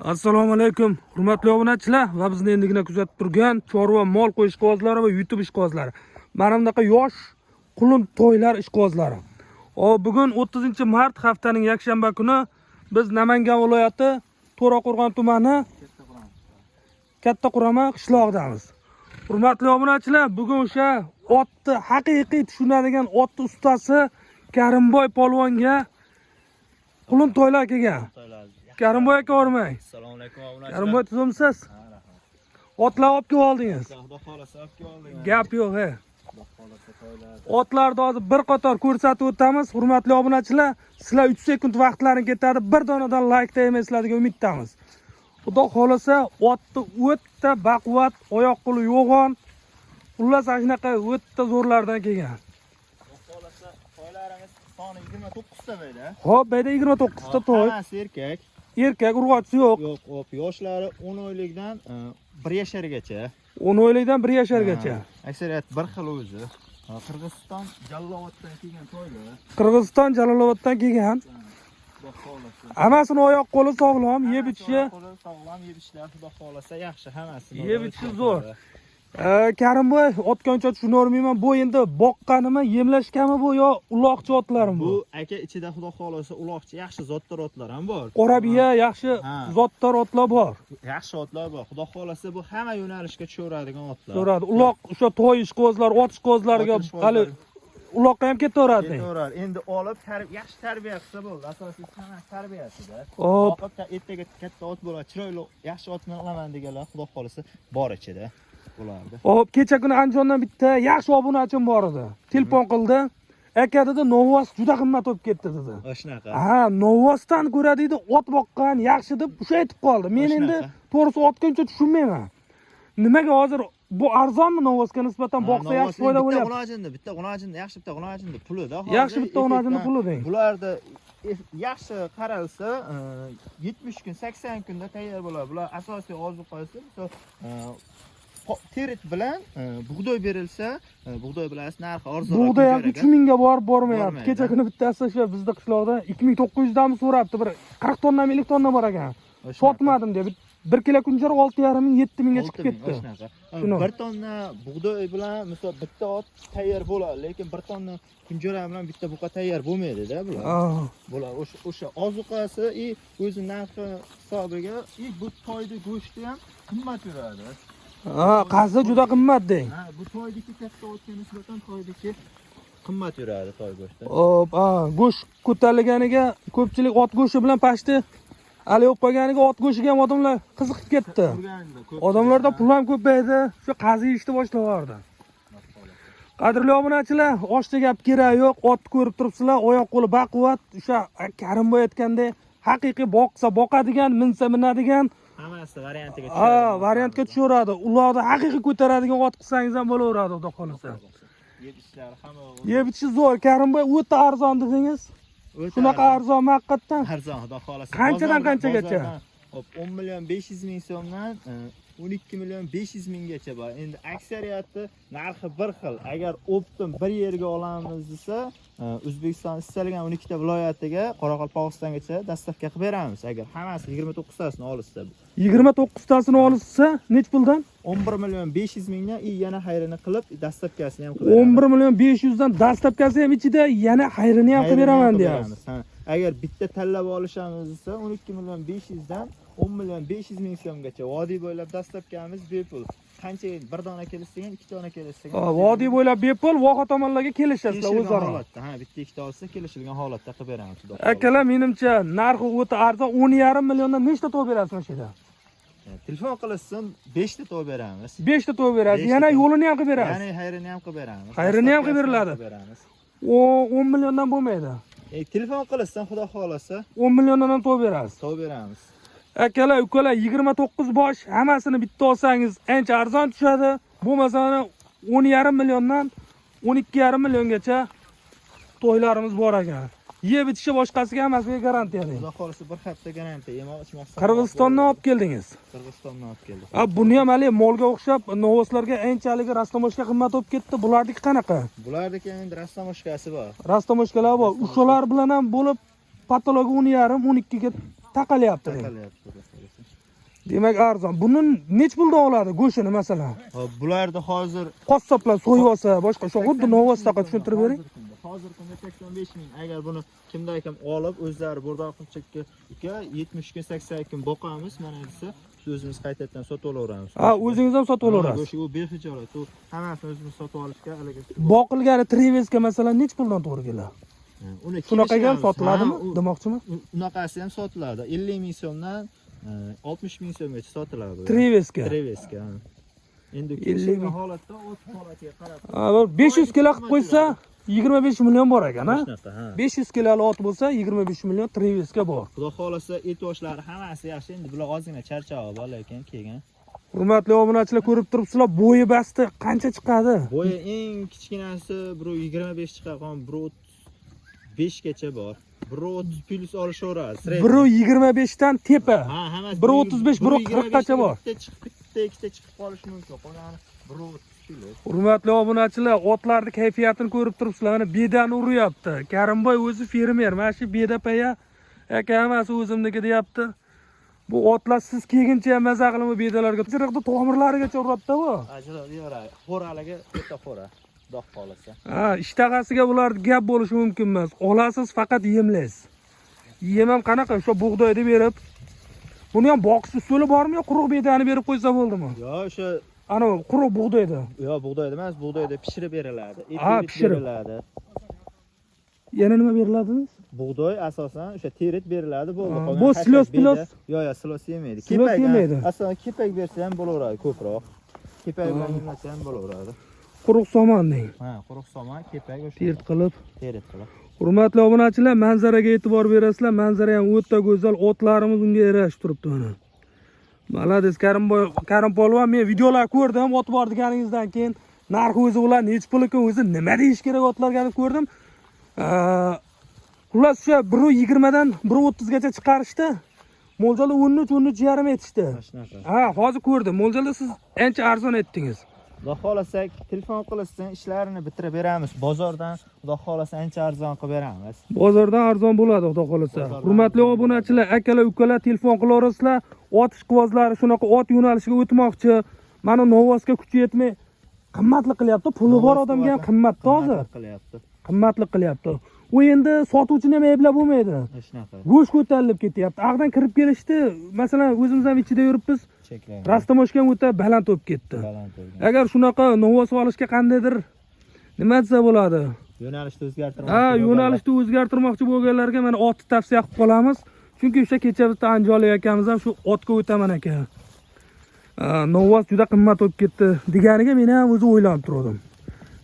Assalomu alaykum, hurmatli obunachilar va bizni endigina kuzatib turgan chorva mol qo'y ishqibozlari va YouTube ishqibozlari. Mana bunaqa yosh qulun toylar ishqibozlari. Bugun 30-mart, haftaning yakshanba kuni biz Namangan viloyati To'raqo'rg'on tumani Katta Qurama qishlog'idamiz. Hurmatli obunachilar, bugun o'sha otni haqiqiy tushunadigan ot ustasi Karimboy polvonga qulun toylar kelgan. Karimboy aka, hormang. Assalomu alaykum, obunachilar. Karimboy, tuzukmisiz? Ha, rahmat. Otlar olib kelib oldingiz. Xudo xohlasa, olib keldik. Gap yo'q, he. Xudo xohlasa, toylar. Otlarni hozir bir qator ko'rsatib o'tamiz. Hurmatli obunachilar, sizlar 3 sekund vaqtlaring ketadi. Bir donadan layk tegmaysizlar degan umiddamiz. Xudo xohlasa, otni o'ta baquvvat, oyoq qo'li yo'g'on. Xullas, ana shunaqa o'ta zo'rlardan kelgan. Xudo xohlasa, toylarimiz soni 29 ta bo'ldi. Xo'p, bu yerda 29 ta toy. Hammasi erkak. Erkak, urg'ochisi yo'q. Yo'q, hop, yoshlari 10 oylikdan 1 yashargacha. 10 oylikdan 1 yashargacha. Ha, aksariyat bir xil o'zi. Ha, Qirg'iziston Jaloloboddan kelgan toylar. Qirg'iziston Jaloloboddan kelgan. Xudo xohlasa. Hammasini oyoq qo'li sog'lom, yeb ichishi Hammasi qo'li sog'lom, yeb ichishlari, Xudo xohlasa, yaxshi hammasi. Yeb ichishi zo'r. Karimboy, otga uncha tushunavermayman. Bu endi boqqanimi, yemlashganmi bu yo uloqchi otlarmi bu? Bu aka, ichida, Xudo xohlasa, uloqchi yaxshi zotdor otlar ham bor. Qora biya, yaxshi Ha. zotdor otlar bor. Yaxshi otlar bor. Xudo xohlasa, bu hamma yo'nalishga tushaveradigan otlar. So'radi. Uloq o'sha toy ishqibozlar, ot ishqibozlariga Ot ishqibozlar. hali uloqqa ham ketaveradi. Ketaveradi. Endi olib yaxshi tarbiya qilsa bo'ldi. Asosiysi hammasi tarbiyasida. Hop, Boqib ertaga katta ot bo'ladi, chiroyli, yaxshi otni olaman deganlar, Xudo xohlasa, bor ichida bularda. Hop, kecha kuni Andijondan bitta yaxshi obunachim bor edi. Telefon qildi. Aka, dedi, novvos juda qimmat bo'lib ketdi, dedi. Shunaqa. Ha, novvosdan ko'ra, deydi, ot boqqan yaxshi, deb o'sha aytib qoldi. Men endi Shunaqa. to'g'risi otga uncha tushunmayman. Nimaga hozir bu arzonmi novvosga nisbatan, boqsa yaxshi foyda Bitta bo'lyapti. Bitta g'unajinda, yaxshi bitta g'unajinda pulida hozir Yaxshi bitta g'unajinni effektdan puli deng. Bularda yaxshi qaralsa, 70 kun, 80 kunda tayyor bo'ladi. Bular asosiy ozuqasi, misol, terit bilan bug'doy berilsa, bug'doy bilasiz, narxi arzonroq. Bug'doy ham kunjaraga. 3000 ga borib bormayapti. Bormaydi. Kecha kuni bittasi o'sha bizda qishloqda 2900 danmi so'rabdi, bir 40 tonna, 50 tonna bor ekan. Shunaqa. Sotmadim deb. Bir kilo kunjara 6,5 ming, 7 mingga chiqib 6 ming, ketdi. shunaqa. Shuni. 1 tonna bug'doy bilan, misol, bitta ot tayyor bo'ladi, lekin 1 tonna kunjara bilan bitta buqa tayyor bo'lmaydi-da bular. Bular o'sha ozuqasi и o'zi narxi hisobiga, и bu toyni go'shti ham qimmat yuradi. Ha, qazi juda qimmat deng. Ha, bu toyniki katta otga nisbatan toyniki qimmat yuradi, toy go'shti. Hop, ha, go'sht ko'tarilganiga ko'pchilik ot go'shti bilan pashti hali yo'q qolganiga ot go'shtiga ham odamlar qiziqib ketdi. Turganida ko'pchilik, Odamlarda ha, pul ham ko'paydi, shu qazi yeyishni boshlab yubordi. Qadrli obunachilar, oshda gap keragi yo'q, otni ko'rib turibsizlar, oyoq qo'li baquvvat, o'sha Karimboy aytgandek, haqiqiy boqsa boqadigan, minsa minadigan, Hammasi variantiga ha, variantga tushaveradi. Uloqni haqiqiy ko'taradigan ot qilsangiz ham bo'laveradi, Xudo xohlasa. Yeb ichishlari hamma Yeb ichishi zo'r. Karimboy, o'ta arzon dedingiz. O'ta Shunaqa arzonmi haqiqatdan? Arzon, Xudo xohlasa. Qanchadan qanchagacha? Bozordan, hop, 10 million 500 ming so'mdan 12 million 500 minggacha bor. Endi aksariyati narxi bir xil. Agar оптом bir yerga olamiz desa, O'zbekiston istalgan 12 ta viloyatiga, Qoraqalpog'istongacha доставка qilib beramiz. Agar hammasi 29 tasini olishsa. 29 tasini olishsa nech puldan? 11 million 500 mingdan и yana xayrini qilib, доставка sini ham qilib beramiz. 11 million 500 dan доставка si ham ichida, yana xayrini ham qilib Xayrini ham beraman qilib deyapsiz. beramiz. Ha. Agar bitta tanlab olishamiz desa, 12 million 500 dan 10 million 500 ming so'mgacha vodiy bo'ylab доставка miz bepul. Qancha bir dona kelishsa ham, ikki dona kelishsa ham. Ha, vodiy bo'ylab bepul, voha tomonlarga kelishasizlar Kelishilgan o'zaro. holatda, ha, bitta ikkita olsa, kelishilgan holatda qilib beramiz, Xudo xohlasa. Akalar, menimcha narxi o'ta arzon. 10,5 milliondan nechta to'y berasiz mana shu yerda? Telefon qilishsin, 5 ta to'y beramiz. 5 ta to'y berasiz. 5 ta Yana to'y. yo'lini ham qilib berasiz. Ya'ni xayrini ham qilib beramiz. Xayrini ham qilib Доставка sini beriladi. qilib beramiz. O 10 milliondan bo'lmaydi. Telefon qilishsin, Xudo xohlasa, 10 milliondan ham to'y berasiz. to'y beramiz. Akalar, ukalar, 29 bosh hammasini bitta olsangiz ancha arzon tushadi. Bo'lmasa 10,5 milliondan 12,5 milliongacha to'ylarimiz bor ekan. Yeb ichishi, boshqasiga hammasiga garantiya deng. Xudo xohlasa, bir hafta garantiya. Yemoq ichmoq. Qirg'izistondan olib keldingiz. Qirg'izistondan olib keldik. A, buni ham hali molga o'xshab novvoslarga anchalik растаможка qimmat bo'lib ketdi. Bularniki qanaqa? Bularniki endi растаможка si bor. Растаможка lar bor. O'shalar bilan ham bo'lib потолок i 10,5, 12 ga taqalyapti deng. Taqalyapti, Xudo xohlasa. Demak, arzon. Buni nech puldan oladi go'shtini masalan? Hop, bularni hozir Qassoblar so'yib olsa, boshqa shu xuddi Novvosdaqa tushuntirib bering. Hozirgi kunda 85 ming. Agar buni kimda kim olib, o'zlari bo'rdoqchilikka uka 70 kun 80 kun boqamiz, mana desa, biz o'zimiz qaytadan sotib olaveramiz. Ha, o'zingiz ham sotib olaverasiz. Go'shti u bexijolat, u hammasini o'zimiz sotib olishga haligi. Boqilgani Treveska masalan nech puldan to'g'ri keladi? Uni Shunaqaga ham kelishamiz. sotiladimi Ha, demoqchiman? Unaqasi ham sotiladi. 50 ming so'mdan 60 ming so'mgacha sotiladi. Treveska. Treveska. Ha. Endi 50 kelishgan ming. holatda ot holatiga qarab. Ha, bir 500 kilo qilib qo'ysa 25 million bor ekan, ha? Shunaqa, ha. 500 kiloli ot bo'lsa 25 million Treveska bor. Xudo xohlasa et oshlari hammasi yaxshi. Endi bular ozgina charchog'i bor, lekin kelgan. Hurmatli obunachilar, ko'rib turibsizlar, bo'yi basti qancha chiqadi? Bo'yi eng kichkinasi 1.25 chiqadi, 1.35 gacha bor. 1.30 plus olishaveradi. 1.25 dan tepa. Ha, hammasi 1.35, 1.40 gacha bor. Bitta chiqib, bitta ikkita chiqib qolishi mumkin. Qolgani 1.30 plus. Hurmatli obunachilar, otlarni kayfiyatini ko'rib turibsizlar. Mana bedani uryapti. Karimboy o'zi fermer. Mana shu beda paya aka hammasi o'zimniki deyapti. Bu otlar siz kelguncha ham maza qilib bedalarga chiriqni tomirlarigacha uryapti bu. Ajralaveradi. Xo'raligi o'ta xo'ra. Xudo xohlasa. Ha, ishtahasiga bular gap bo'lishi mumkin emas. Olasiz, faqat yemlaysiz. Yem ham qanaqa? O'sha bug'doyni berib. Buni ham boqish usuli bormi yo quruq bedani berib qo'ysa bo'ldimi? Yo, o'sha Ana quruq bug'doyni. yo bug'doyda emas, bug'doyda pishirib beriladi. Et Ha, terib pishirib. beriladi. Yana nima beriladi? Bug'doy asosan o'sha terit beriladi, bo'ldi. Ha, Qolgan bu xashak silos beda. pilos? Yo'q, silos yemaydi. Silos Kepak, ha, yemaydi. Asosan kepak bersa ham bo'laveradi ko'proq. Kepak bilan yemlasa ham bo'laveradi. Quruq somon deng. Ha, quruq somon, kepak o'sha. Terit qilib. Terit qilib. Hurmatli obunachilar, manzaraga e'tibor berasizlar. Manzara ham o'ta go'zal, otlarimiz unga yarashib turibdi mana. Молодец, Karimboy, Karim polvon, men videolar ko'rdim, ot bor deganingizdan keyin narxi o'zi ular nechi pul ekan, o'zi nima deyish kerak otlarga deb ko'rdim. Xullas o'sha 1.20 dan 1.30 gacha chiqarishdi. Mo'ljalda 13, 13,5 aytishdi. Mana shunaqa. Ha, hozir ko'rdim. Mo'ljalda siz ancha arzon aytdingiz. Xudo xohlasa telefon qilishsin, ishlarini bitirib beramiz. Bozordan xudo xohlasa ancha arzon qilib beramiz. Bozordan arzon bo'ladi, xudo xohlasa. Bozordan Hurmatli arzon obunachilar, akalar, ukalar, telefon qilaverasizlar. Ot ishqibozlari shunaqa ot yo'nalishiga o'tmoqchi. Mana Novvosga kuchi yetmay qimmatli qilyapti. Puli bor odamga ham qimmatda hozir. Qimmatlik qilyapti. Qimmatli qilyapti. U endi sotuvchini ham ayblab bo'lmaydi. Shunaqa. Go'sht ko'tarilib ketyapti. Ag'dan kirib kelishdi. Masalan, o'zimiz ham ichida yuribmiz. Cheklangan. Растаможка ham o'ta baland bo'lib ketdi. Baland bo'lgan. Agar shunaqa Novvos olishga qandaydir nima desa bo'ladi? Yo'nalishni o'zgartirmoqchi. Ha, yo'nalishni o'zgartirmoqchi bo'lganlarga mana otni tavsiya qilib qolamiz. Chunki o'sha kecha bitta Anjoli akamiz ham shu otga o'taman aka. Novvos juda qimmat bo'lib ketdi deganiga men ham o'zi o'ylanib turdim.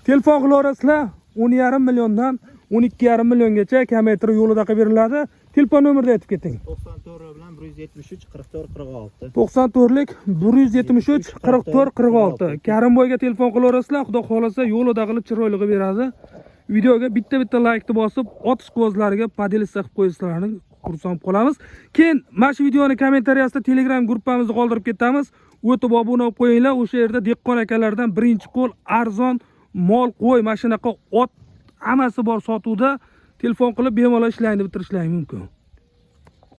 Telefon qilaverasizlar, 10,5 milliondan 12,5 milliongacha kamaytirib yo'lida qilib beriladi. Telefon nomerini aytib keting. 94 bilan 173 44 46. 94lik 173 44 46. Karimboyga telefon qilaverasizlar, xudo xohlasa yo'lida qilib chiroyli qilib beradi. Videoga bitta-bitta laykni bosib, ot ishqibozlariga поделиться qilib qo'yishlarini xursand qolamiz. Keyin mana shu videoni kommentariyasida Telegram gruppamizni qoldirib ketamiz. O'tib obuna bo'lib qo'yinglar. O'sha yerda dehqon akalardan birinchi qo'l arzon mol qo'y, mana shunaqa ot hammasi bor sotuvda. Telefon qilib bemalol ishlarni bitirishlaring mumkin.